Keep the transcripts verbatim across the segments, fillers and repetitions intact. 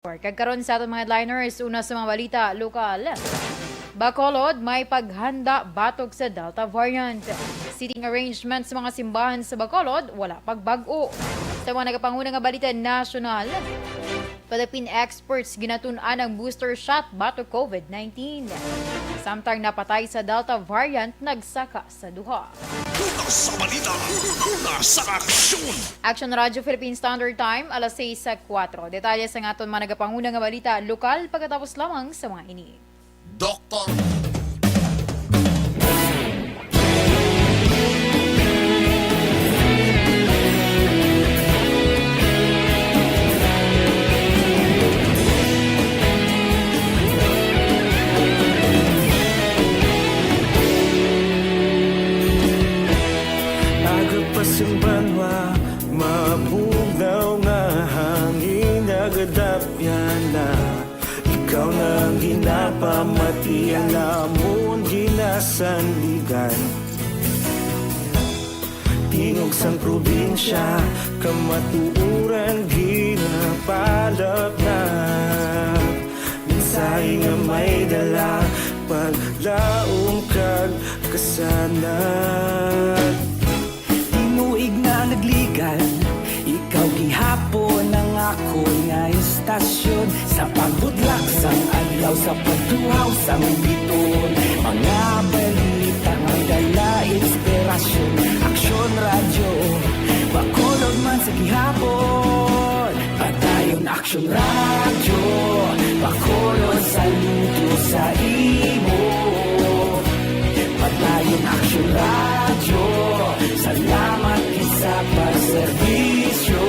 Kag karon sa aton mga headliners, una sa mga balita lokal. Bacolod, may paghanda batok sa Delta variant. Seating arrangement sa mga simbahan sa Bacolod, wala pagbag-o. Sa mga nagapanguna nga balita nasyonal, Philippine experts ginatun-an ang booster shot batok COVID nineteen. Samtang napatay sa Delta variant, nagsaka sa duha. Una sa balita, una sa aksyon. Action Radyo Philippine Standard Time, alas sais sa kuwatro. Detalye sa aton mga nagapanguna nga balita lokal pagkatapos lamang sa mga ini. Doktor. Aga pa sing banwa, mabugnaw nga hangin nagadapyan na. Ikaw na ang ginapamati, ang amon ginasandigan. Tingog sang probinsya, kamatuoran ginapalapnap. Mensahe nga may dala, paglaom kag kasanag. Tinuig na nagligal, ikaw gihapon ang akon nga istasyon. Sa pagbudlak sang adlaw, sa pagtuhaw sang biton, mga balita nga dala inspirasyon. Aksyon Radyo, Bacolod man sa gihapon. Padayon Aksyon Radyo, Bacolod, saludo sa imo. Padayon Aksyon Radyo, salamat gid sa pagserbisyo.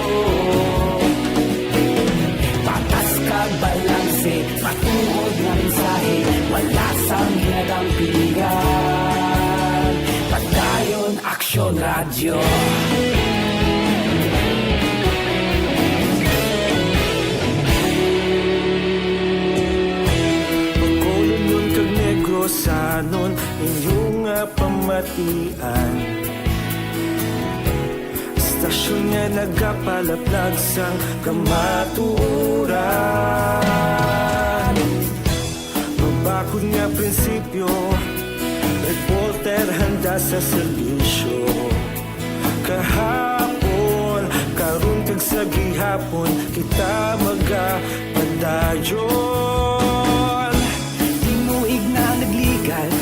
Patas kag balanse, matuod nga mensahe, wala sang ginadampigan. Padayon Aksyon Radyo. Bacolodnon kag Negrosanon, inyo nga pamatian. Istasyon nga nagapalaplag sang kamatuoran. Mabakod nga prinsipyo, reporter handa sa serbisyo. Kahapon, karon kag sa gihapon, kita magapadayon. Tinuig na nagligal,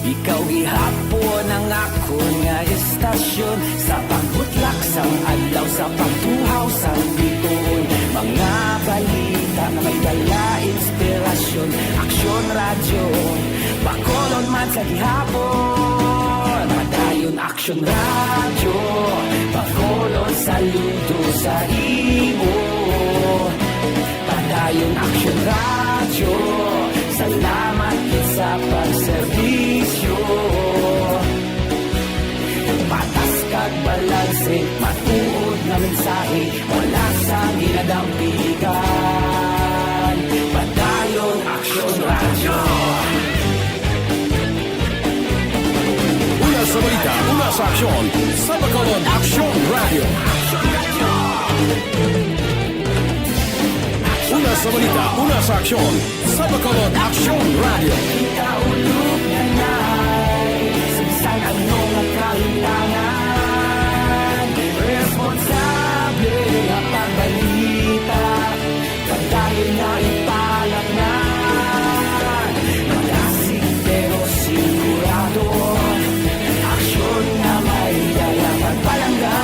ikaw gihapon ang akon nga istasyon. Sa pagbutlak sang adlaw, sa pagtuhaw sang biton, mga balita nga may dala inspirasyon. Aksyon Radyo, Bacolod man sa gihapon. Padayon Aksyon Radyo, Bacolod, saludo sa imo. Padayon Aksyon Radyo, salamat gid sa pagserbisyo. Patas kag balanse, matuod nga mensahe, wala sang ginadampigan. Padayon Aksyon Radyo. Una sa balita, una sa aksyon, sa Bacolod Aksyon Radyo. Una sa balita, una sa aksyon, sa Bacolod Aksyon Radyo. Kaulog na nay, sa bisan ano nga kahitangan, responsable nga pagbalita. Padayon na ipalaknag, malasig pero sigurado. Aksyon nga may dala pagpalangga.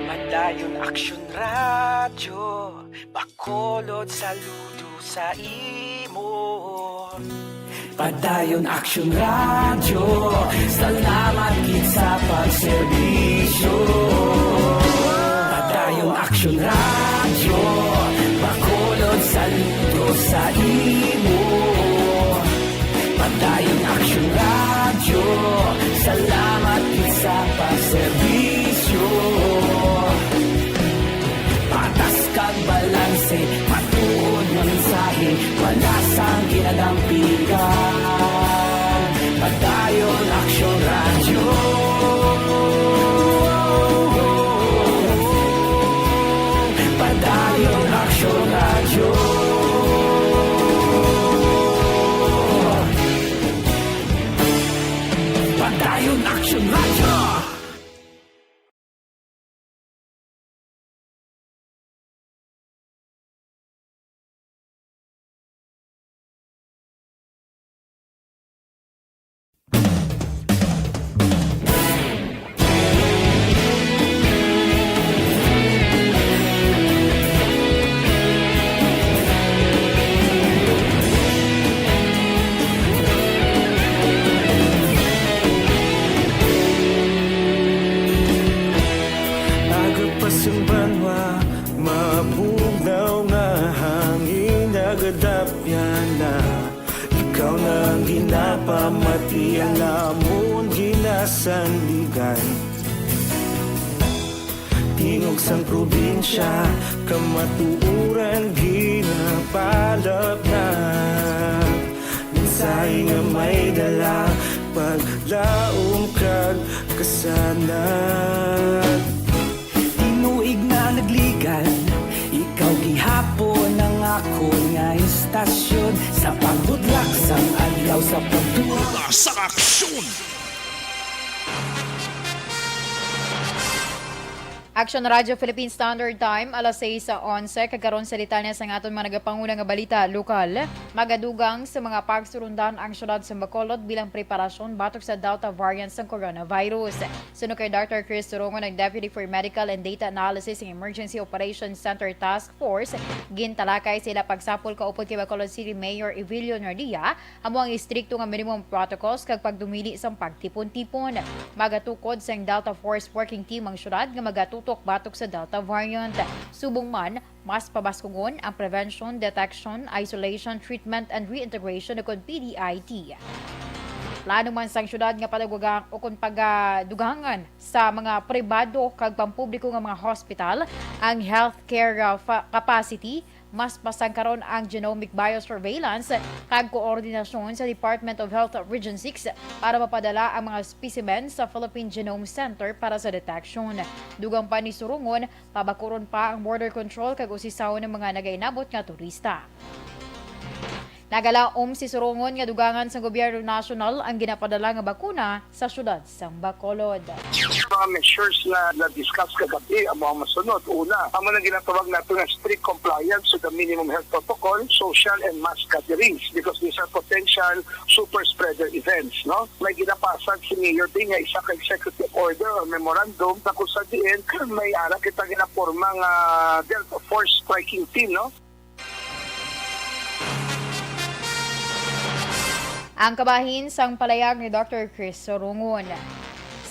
Padayon Aksyon Radyo, Bacolod, saludo sa imo. Padayon Aksyon Radyo, salamat gid sa pagserbisyo. Padayon Aksyon Radyo, Bacolod, saludo sa imo. Padayon Aksyon Radyo, salamat gid sa pagserbisyo. Lasang ginadampigan, Padayon Aksyon Radyo. Padayon Aksyon Radyo. Padayon Aksyon Radyo. Aga pa sang banwa, mabugnaw nga hangin nagadapyan na. Ikaw na ang ginapamati, ang amon ginasandigan. Tingog sang probinsya, kamatuoran ginapalapnat. Mensahe nga may dala, paglaom kag kasanag. Tinuig na nagligan, ikaw gihapon ang akon nga istasyon. Sa pagbudlak sang adlaw, sa pagtuo. Sa aksyon! Action Radio Philippine Standard Time, alas sais onse. Kag karon sa detalye sang aton mga nagapanguna nga balita lokal. Magadugang sa mga pagsurundan ang siyudad sa Bacolod bilang preparasyon batok sa Delta variant sang coronavirus. Suno kay Doctor Chris Turongon, ang Deputy for Medical and Data Analysis ng Emergency Operations Center Task Force, gintalakay sila pagsapol kaupod kay Bacolod City Mayor Evelio Nardia amo ang istrikto nga minimum protocols kag pagdumili sang pagtipon-tipon. Magatukod sang Delta Force Working Team ang syudad nga magatutok batok sa Delta variant. Subong man, mas pabaskugon ang prevention, detection, isolation, treatment, and reintegration ukon P D I T. Plano man sang syudad nga padagugang ukon pagadugangan sa mga pribado kag pampubliko nga mga hospital ang healthcare, uh, fa-, capacity. Mas pasang karon ang genomic biosurveillance kag koordinasyon sa Department of Health Region six para mapadala ang mga specimen sa Philippine Genome Center para sa detection. Dugang pa ni Surongon, pabakuron pa ang border control kag usisahon ang mga nagainabot nga turista. Nagalaom si Surongon nga dugangan sang gobyerno nasyonal ang ginapadala nga bakuna sa siyudad sang Bacolod. Mga measures na na-discuss kagabi amo ang masunod. Una, amo nang ginatawag nato nga strict compliance to the minimum health protocol, social and mass gatherings, because these are potential super spreader events, no? May ginapasag si Mayor Ding nga isa ka executive order or memorandum na kung sa diin may ara kita ginaporma nga Delta Force Striking Team, no? Ang kabahin sang palayag ni Doctor Chris Sorungon.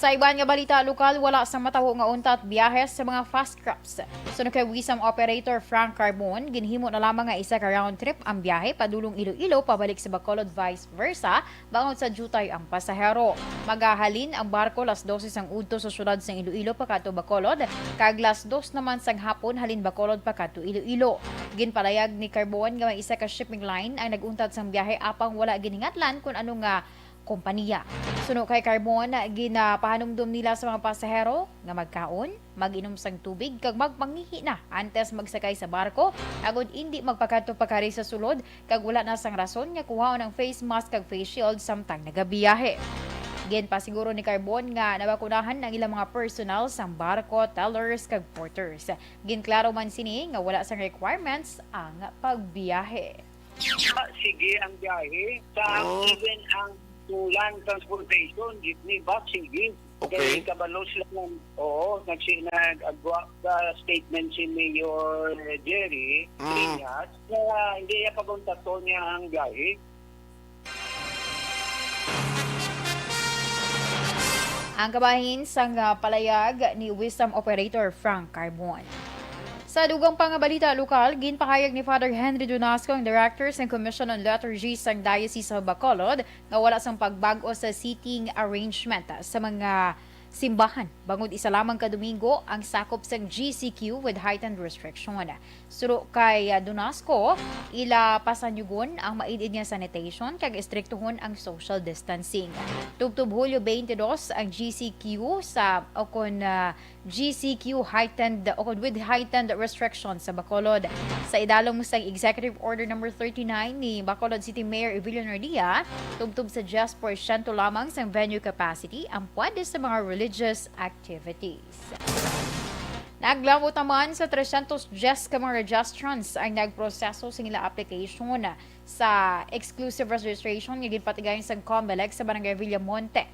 Sa iban nga balita lokal, wala sang matawo nga untat biyahe sa mga fast craps. Suno kay Wisam operator Frank Carbon, ginhimo na lamang nga isa ka round trip ang biyahe padulong Iloilo pabalik sa Bacolod, vice versa, bangod sa diutay ang pasahero. Magahalin ang barko las dose sang udto sa siyudad sang Iloilo pakadto Bacolod, kag las dos naman sang hapon halin Bacolod pakadto Iloilo. Ginpalayag ni Carbon nga may isa ka shipping line ang nag-untat sang biyahe, apang wala ginhingatlan kon ano nga kompanya. Suno kay Carbon, ginapahanumdom nila sa mga pasahero nga magkaon, mag-inom sang tubig, kag magpangihi na antes magsakay sa barko, agod indi magpakadto pa kari sa sulod, kag wala na sang rason nga kuhaon ang face mask kag face shield samtang nagabiyahe. Ginpasiguro ni Carbon nga nabakunahan ang ilang mga personnel sang barko, tellers, kag porters. Ginklaro man sini nga wala sang requirements ang pagbiyahe. Ah, sige ang biyahe. Sa Oh. Even ang land transportation, jeepney, bus, sige. Okay. Kay kabalo sila ng, oo, nagsi-, nag-agwa sa statement si Mayor Jerry Mm. Trias na hindi niya paguntato niya ang biyahe. Ang kabahin sang, ah, palayag ni Wisam Operator Frank Carbon. Sa dugang pa nga balita lokal, ginpahayag ni Father Henry Donasco, ang Director sang Commission on Liturgy sang Diocese of Bacolod, nga wala sang pagbag-o sa seating arrangement sa mga simbahan bangod isa lamang ka Domingo ang sakop sang G C Q with heightened restriction. Suno kay, ah, Donasco, ila pasanyugon ang maid-id nga sanitation kag istriktuhon ang social distancing. Tubtob Hulyo twenty-two ang G C Q sa, o kon, ah, G C Q heightened, o kon with heightened restrictions sa Bacolod. Sa idalom sang Executive Order Number thirty-nine ni Bacolod City Mayor Evelio Nardia, tubtob sa diyes porsyento lamang sang venue capacity ang pwede sa mga religious activities. Naglamot naman sa tresyentos diyes ka mga registrants ang nagproseso sa ila application sa exclusive registration nga ginpatigayon sang Comelec sa Barangay Villamonte.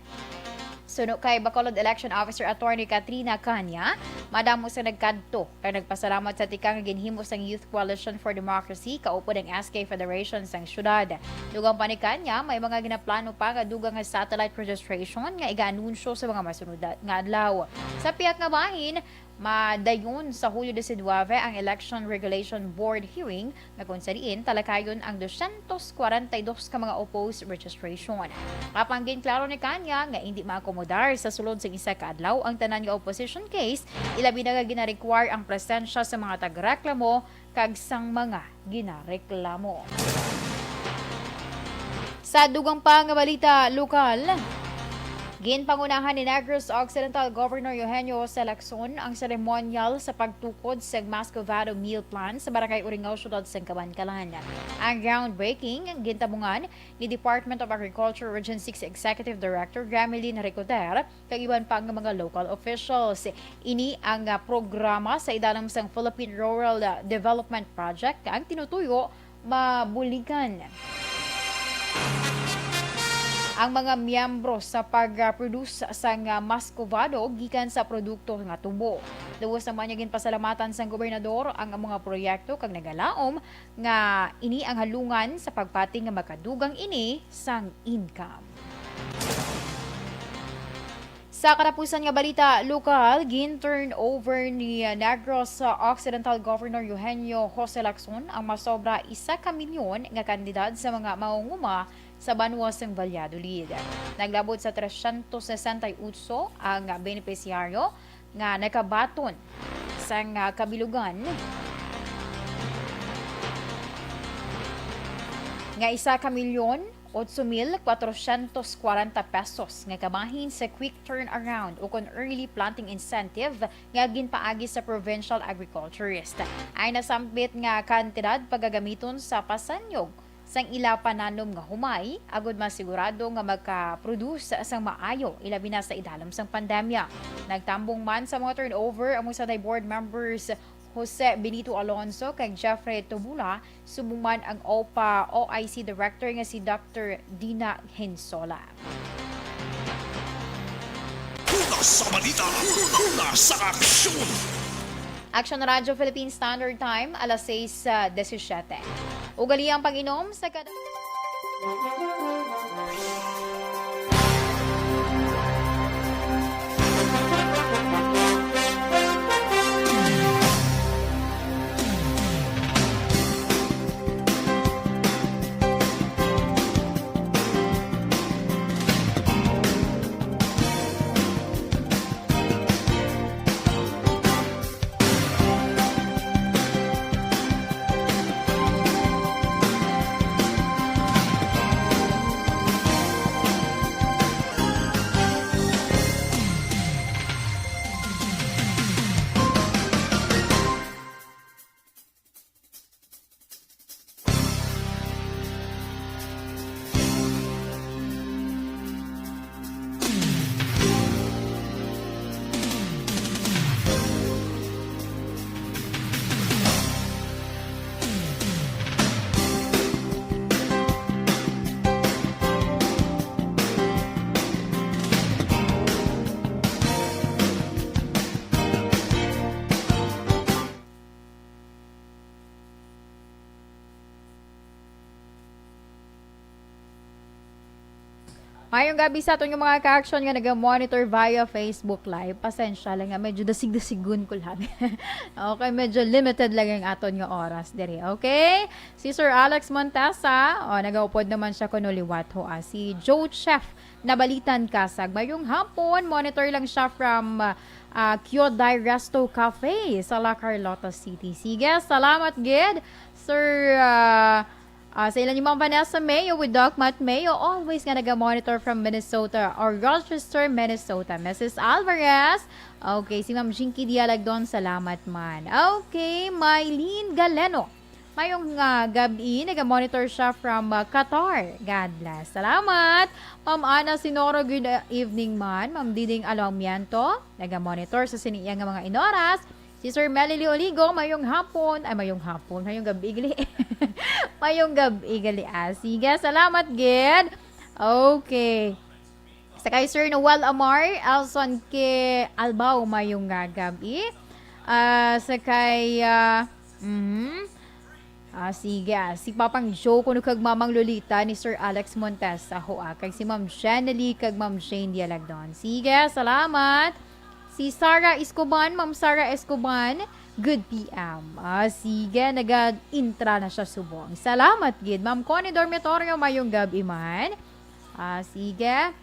Suno kay Bacolod Election Officer Attorney Katrina Canya, madamo sa nagkadto kag nagpasalamat sa tikang nga ginhimo sang Youth Coalition for Democracy kaupod ang S K Federation sang syudad. Dugang pa ni Canya, may mga ginaplano pa nga dugang nga satellite registration nga iga-anunsyo sa mga masunod nga adlaw. Sa pihak nga bahin, madayon sa Hulyo diecinuebe ang Election Regulation Board hearing nga kung sa diin talakayon ang dosyentos kwarenta y dos ka mga opposed registration. Apang ginklaro ni Canya nga indi maakomodar sa sulod sing isa ka adlaw ang tanan nga opposition case, ilabi na nga gina-require ang presensya sa mga tagreklamo kag sang mga ginareklamo. Sa dugang pa nga balita lokal, ginpangunahan ni Negros Occidental Governor Eugenio Jose Lacson ang seremonyal sa pagtukod sa Muscovado Meal Plan sa Barangay Uringao, Siyudad sang Kabankalan. Ang groundbreaking gintabungan ni Department of Agriculture Region six Executive Director Gramelin Recoder kag iban pa nga mga local officials. Ini ang, ah, programa sa idalom sang Philippine Rural, ah, Development Project nga ang tinutuyo mabuligan ang mga miyembro sa pag-produce sang, ah, Muscovado gikan sa produkto nga tubo. Lubos naman nga ginpasalamatan sang gobernador ang mga proyekto kag nagalaom nga ini ang halungan sa pagpati nga makadugang ini sang income. Sa katapusan nga balita lokal, gin-turn over ni Negros Occidental Governor Eugenio Jose Lacson ang masobra isa ka milyon nga kantidad sa mga mangunguma sa banwa sang Valladolid. Naglabot sa tresyentos sesenta y otso ang benepisyaryo nga nakabaton sang, ah, kabilugan nga isa ka milyon otso mil kwatrosyentos kwarenta pesos nga kabahin sa Quick Turnaround ukon Early Planting Incentive nga ginpaagi sa provincial agriculturist. Ang nasambit nga kantidad pagagamiton sa pasanyog sang ila pananom nga humay, agud masigurado nga maka-produce sang maayo, ilabi na sa idalom sang pandemya. Nagtambong man sa mga turnover ang Musanday Board members Jose Benito Alonso kag Jeffrey Tubula, subong man ang OPA O I C Director nga si Doctor Dina Hensola. Una sa balita, una sa aksyon. Action Radio Philippine Standard Time, alas sais, ah, disisyete. Ugaliang pag-inom sa kada Mayong gabi sa aton nga mga ka-action nga naga-monitor via Facebook Live. Pasensya lang nga, medyo dasig-dasigon ko lang. Okay, medyo limited lang ang aton nga oras diri, okay? Si Sir Alex Montesa, o, nagaupod naman siya kuno liwat ho, ah. Si Joe Chef Nabalitan Kasag. Mayong hapon, monitor lang siya from, ah, ah, Kyodai Resto Cafe sa La Carlota City. Sige, salamat gid, Sir, ah, ah, sa ila ni Ma'am Vanessa Mayo with Doc Matt Mayo, always nga naga-monitor from Minnesota or Rochester, Minnesota. Missus Alvarez, okay, si Ma'am Jinky Dialagdon, salamat man. Okay, Mylene Galeno. Mayong, ah, gab-i, naga-monitor siya from, ah, Qatar. God bless. Salamat. Ma'am Ana Sinoro, good, ah, evening man. Ma'am Diding Alawmiento, naga-monitor sa sini iya nga mga inoras. Si Sir Melly Oligo, mayong hapon. Ay, mayong hapon. Mayong gab-i, gali. Mayong gab-i, gali. Ah, sige, salamat gid. Okay. Sa kay Sir Noel Amar, Elson K. Albao, mayong nga gab-i. Ah, sa kay, ah, mhm. Ah, sige, ah, si Papang Joe kuno kag Mamang Lolita ni Sir Alex Montesa ho, ah, kag si Ma'am Shanely kag Ma'am Shane Dialagdon. Sige, salamat. Si Sarah Escoban, Ma'am Sarah Escoban, good P M. Ah, sige, naga-intra na siya subong. Salamat gid, Ma'am Connie Dormitorio, mayong gab-i man. Ah, sige.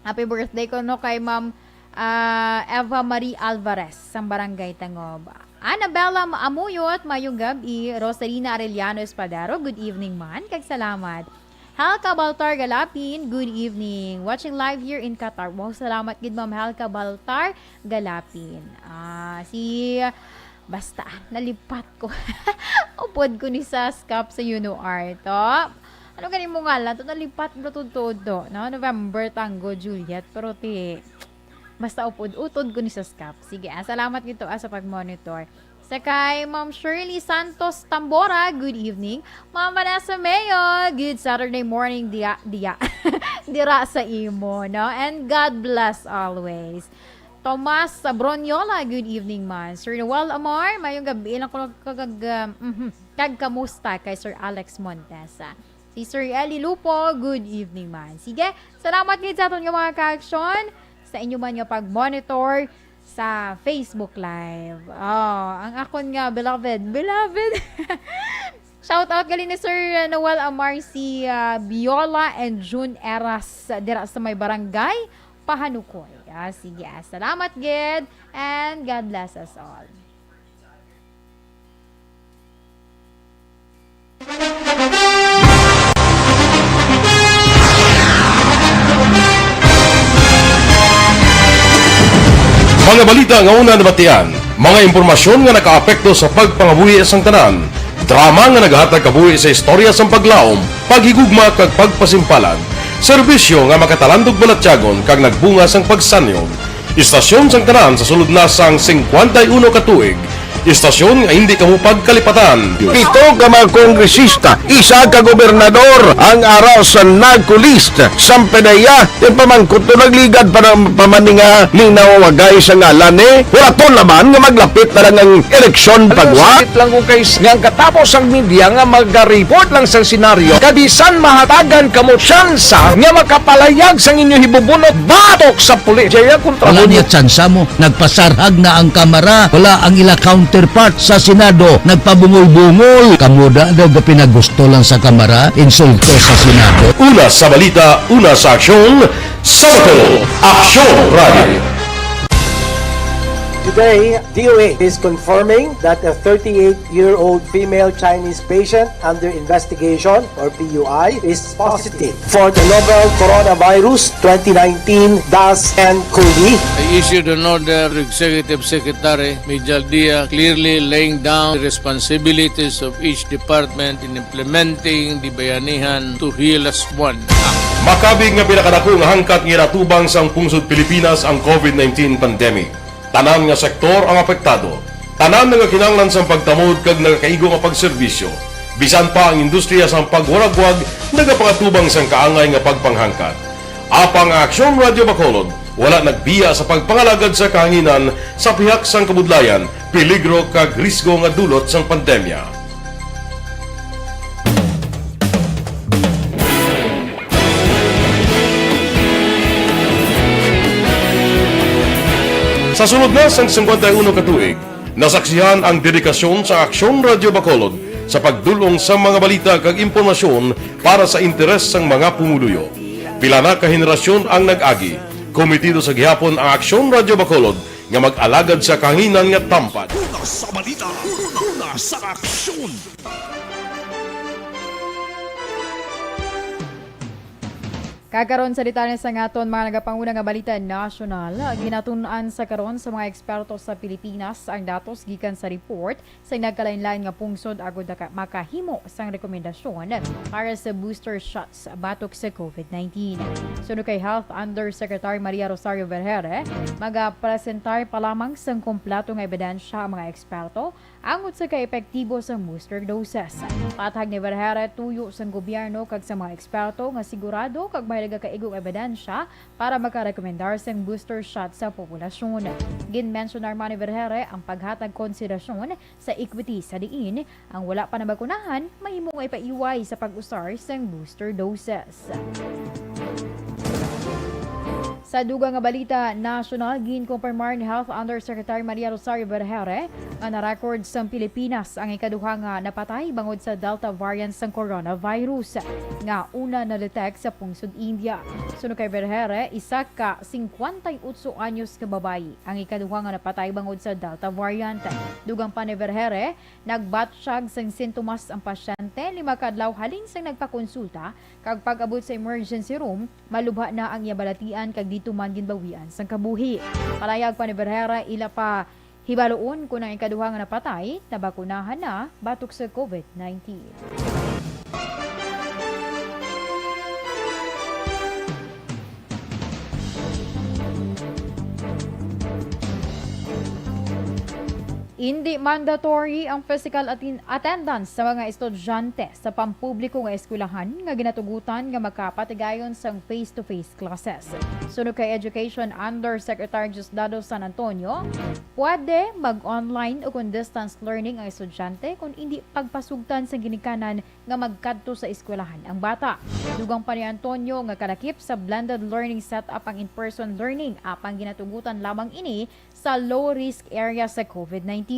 Happy birthday kuno kay Ma'am, ah, Eva Marie Alvarez sang Barangay Tangob. Annabella Amuyot, mayong gab-i. Rosalina Arellano Espadero, good evening man, kag salamat. Helca Baltar Galapin, good evening. Watching live here in Qatar. Wow, salamat gid, Ma'am Helca Baltar Galapin. Ah, si, basta, nalipat ko. Upod ko ni sa scap sa Yuno Art, oh. Ano gani mo ngalan? To nalipat mo to, to, to, no? November, Tango, Juliet. Pero ti, basta upod, utod ko ni sa scap. Sige, ah, salamat gid to, ah, sa pag-monitor. Sa kay Ma'am Shirley Santos Tambora, good evening. Ma'am Vanessa Mayo, good Saturday morning, diya, diya. Dira sa imo, no? And God bless always. Tomas Bronyola, good evening man. Sir Noel Amar, mayong gab-i lang ko kag, um, mhm. Kag kamusta kay Sir Alex Montesa? Si Sir Eli Lupo, good evening man. Sige, salamat gid sa aton nga mga ka-action, sa inyo man nga pag-monitor sa Facebook Live. Oh, ang akon nga beloved, beloved. Shout out gali ni Sir Noel Amar, si, ah, Biola and June Eras dira sa may barangay Pahanukoy. Ah, sige, ah, salamat gid and God bless us all. Mga balita nga una nabatian, mga impormasyon nga nakaapekto sa pagpangabuhi sang tanan, drama nga nagahatag kabuhi sa istorya sang paglaom, paghigugma kag pagpasimpalan, serbisyo nga makatalandog balatyagon kag nagbunga sang pagsanyog. Istasyon sang tanan sa sulod na sang singkwenta y uno ka tuig. Istasyon nga hindi kamo pagkalipatan. Pito ka mga kongresista, isa ka gobernador ang ara sa narco list sang PDEA. Yung pamangkot to, nagligad pa ng pamaninga, linaw, wagay sa ngalan, eh. Wala to laman nga maglapit na lang ang eleksyon. Pagwa. Sakit lang ko, guys, nga ang katapos ang media nga mag-report lang sa senaryo, kabisan mahatagan kamo tsansa nga makapalayag sang inyo hibubunot batok sa pulis. Jaya kontra. Wala niya tsansa mo. Nagpasarhag na ang Kamara. Wala ang ila counterpart sa Senado. Nagpabungol-bungol. Kamo da daw gapinagusto lang sa Kamara. Insulto sa Senado. Una sa balita, una sa aksyon, sa Bacolod, Aksyon Radio. Today, D O A is confirming that a thirty-eight-year-old female Chinese patient under investigation, or P U I, is positive for the novel coronavirus twenty nineteen dash N COVID. I issued an order to Executive Secretary Mijal Dia, clearly laying down the responsibilities of each department in implementing the Bayanihan to Heal As One Act. Makabig nga pinakadako nga hangkat nga ginatubang sang pungsod Pilipinas ang COVID nineteen pandemic. Tanan nga sektor ang apektado. Tanan nagakinahanglan sang pagtamod kag nagakaigo nga pagserbisyo. Bisan pa ang industriya sang pagwaragwag nagapangatubang sang kaangay nga pagpanghangkat. Apang ang Aksyon Radio Bacolod wala nagbiya sa pagpangalagad sa kahanginan sa pihak sang kabudlayan, peligro kag risgo nga dulot sang pandemya. Sa sulod na sang singkwenta y uno ka tuig, nasaksihan ang dedikasyon sa Aksyon Radio Bacolod sa pagdul-ong sa mga balita kag impormasyon para sa interes sang mga pumuluyo. Pila na ka henerasyon ang nag-agi. Komitido sa gihapon ang Aksyon Radyo Bacolod nga mag-alagad sa kahanginan nga tampad. Una sa balita, una sa aksyon. Kag karon sa detalye sa aton mga nagapanguna nga balita nasyonal, ginatun-an sa karon sa mga eksperto sa Pilipinas ang datos gikan sa report sa nagkalain-lain nga pungsod agod naka-, makahimo sang rekomendasyon para sa booster shots batok sa covid nineteen. Suno kay Health Undersecretary Maria Rosario Vergeire, magapresentar pa lamang sang kompleto nga ebidensya ang mga eksperto angot sa kaepektibo sang booster doses. Patag ni Vergeire, tuyo sang gobyerno kag sa mga eksperto nga sigurado kag may nagakaigo nga ebidensya para makarekomendar sang booster shot sa populasyon. Ginmensyonar man ni Vergeire ang paghatag konsiderasyon sa equity sa diin ang wala pa nabakunahan mahimo nga ipaiway sa pag-usar sang booster doses. Sa dugang nga balita nasyonal, ginkumpirmar ni Health Undersecretary Maria Rosario Vergeire nga na-record sang Pilipinas ang ikaduha nga napatay bangod sa Delta variant sang coronavirus, nga una na-detect sa pungsod India. Suno kay Vergeire, isa ka singkwenta y otso anyos nga babayi ang ikaduha nga napatay bangod sa Delta variant. Dugang pa ni Vergeire, nagbatyag sang sintomas ang pasyente lima ka adlaw halin sang nagpakonsulta, kag pag-abot sa emergency room, malubha na ang iya balatian kag didto man ginbawian sang kabuhi. Palayag pa ni Vergeire, ila pa hibaluon kon ang ikaduha nga napatay nabakunahan na batok sa covid nineteen. Indi mandatory ang physical atin-, attendance sa mga estudyante sa pampubliko nga eskwelahan nga ginatugutan nga makapatigayon sang face-to-face classes. Suno kay Education Undersecretary Diosdado San Antonio, pwede mag-online o kon distance learning ang estudyante kon indi pagpasugtan sa ginikanan nga magkadto sa eskwelahan ang bata. Dugang pa ni Antonio nga kalakip sa blended learning setup ang in-person learning, apang ginatugutan lamang ini sa low-risk area sa covid nineteen.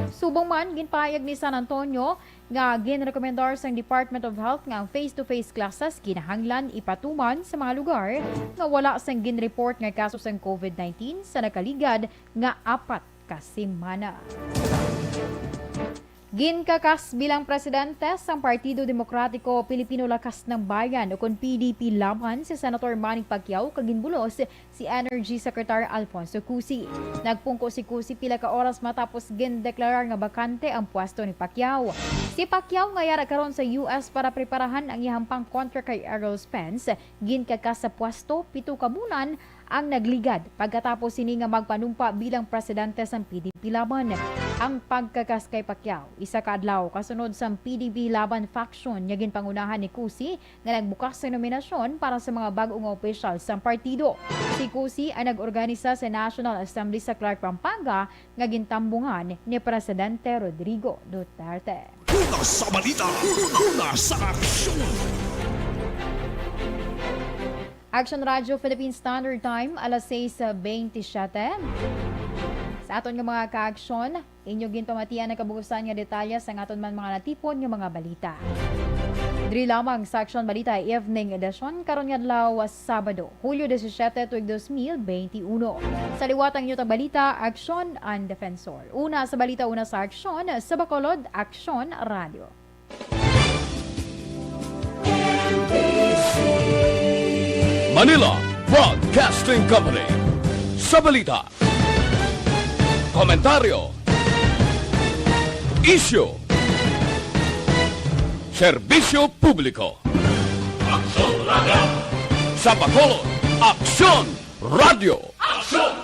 Subong man, ginpahayag ni San Antonio nga ginrekomendar sang Department of Health nga ang face-to-face classes kinahanglan ipatuman sa mga lugar nga wala sang ginreport nga kaso sang covid nineteen sa nakaligad nga apat ka semana. Ginkakas bilang presidente sang Partido Demokratiko Pilipino Lakas ng Bayan, ukon P D P Laban, si Senator Manny Pacquiao kag ginbulos si Energy Secretary Alfonso Cusi. Nagpungko si Cusi pila ka oras matapos gindeklarar nga bakante ang pwesto ni Pacquiao. Si Pacquiao nga yara karon sa U S para preparahan ang iyang pangkontra kay Errol Spence, ginkakas sa pwesto pito ka bulan ang nagligad pagkatapos sini nga magpanumpa bilang presidente sang P D P Laban. Ang pagkakas kay Pacquiao, isa ka adlaw kasunod sang P D P Laban faction nga ginpangunahan ni Cusi nga nagbukas sa nominasyon para sa mga bag-o nga opisyal sang partido. Si Cusi ang nag-organisa sa National Assembly sa Clark, Pampanga, nga gintambungan ni Presidente Rodrigo Duterte. Una sa balita, una sa aksyon. Action Radio Philippine Standard Time, alas sais bentisiete. Sa aton nga mga kaaksyon, inyo ginpamatian ang kabuusan nga detalye sa aton man mga natipon nga mga balita. Diri lamang sa Aksyon Balita Evening Edition karon nga adlaw, Sabado, Hulyo disisiete, tuig dos mil benti uno. Sa liwat ang inyo tagbalita, Aksyon ang Defensor. Una sa balita, una sa aksyon, sa Bacolod, Aksyon Radio. Manila Broadcasting Company. Sa balita, komentaryo, isyu, serbisyo publiko. Aksyon Radio. Sa Bacolod, Aksyon Radio. Aksyon